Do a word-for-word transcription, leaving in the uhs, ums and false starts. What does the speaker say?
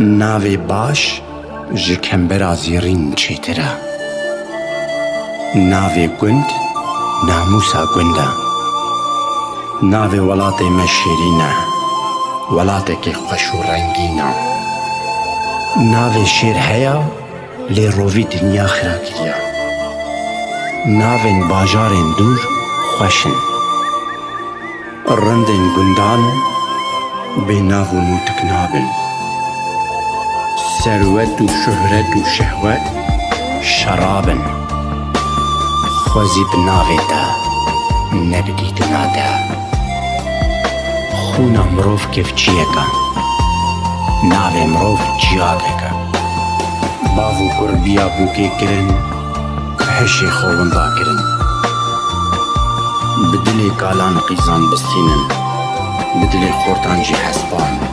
Navê baş ji kembera zêrîn çêtir e. Navê gund namûsa gund e. Navê welatê me şêrîn e. Welatekî xweş û rengîn e. Navê şêr heye, lê rovî dinya xira kiriye. Navên bajarên dûr xweş in. Rindên gundan bê nav û nûtik nabin. Serwet û şuhret û şehwet şerab in. Xwezî bi navê te, ne bi dîtina te. Xûna mirov kevçiyek e. Navê mirov ciyakek e. Bav û kur biya bûkê kirin, hişê xwe winda kirin. Bi dilê kalan qîzan bistînin, bi dilê xortan jî hespan.